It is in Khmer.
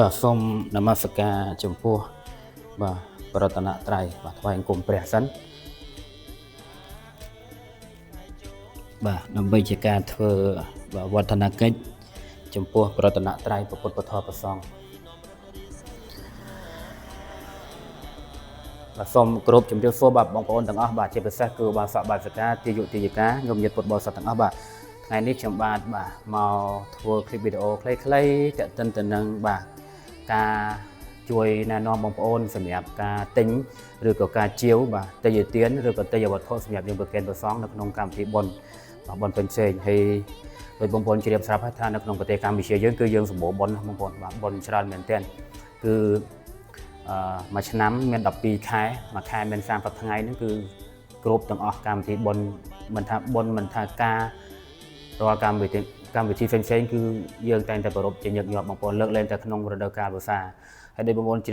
បាទសូមនមស្ការចំពោះបាទប្រតនត្រ័យបាទថ្វាយអង្គមព្រះសិនបាទដើម្បីជាការធ្វើបាទវឌ្ឍនកិច្ចចំពោះប្រតនត្រ័យព្រះពុទ្ធពធប្រសង្ឃបាទសូមគោរពជំរាបសួរបាទបងប្អូនទាំងអស់បាទជាពិសេសគឺបាទសកបាសិកាទាយុទាយិកាញោមញាតិពុទ្ធបរិស័ទទាំងអស់បាទថ្ងៃនេះខ្ញុំបាទបាទមកធ្វើคลิปវីដេអូខ្លីៗទាក់ទិនទៅនឹងបាទការជួយណែនាំបងប្អូនសម្រាប់ការទិញឬក៏ការជាវបាទទិយទានឬក៏ទិយវត្ថុសម្រាប់យើងប្រគេនព្រះសង្ឃនៅក្នុងកម្មវិធីបុណ្យបាទបុណ្យផ្សេងៗហើយដោយបងប្អូនជ្រាបស្រាប់ហើយថានៅក្នុងប្រទេសកម្ពុជាយើងគឺយើងសម្បូរបុណ្យណាបងប្អូនបាទបុណ្យច្រើនមែនទែនគឺ អឺមួយឆ្នាំមាន12ខែមួយខែមាន30ថ្ងៃហ្នឹងគឺគ្រប់ទាំងអស់កម្មវិធីបុណ្យមិនថាបុណ្យមិនថាការរាល់កម្មវិធីកម្មវិធីផ្សេងៗគឺយើងតែងតែប្រារព្ធជាញឹកញាប់បងប្អូនលើកលែងតែក្នុងរដូវកាលវស្សាហើយដូចបងប្អូនជ្រាប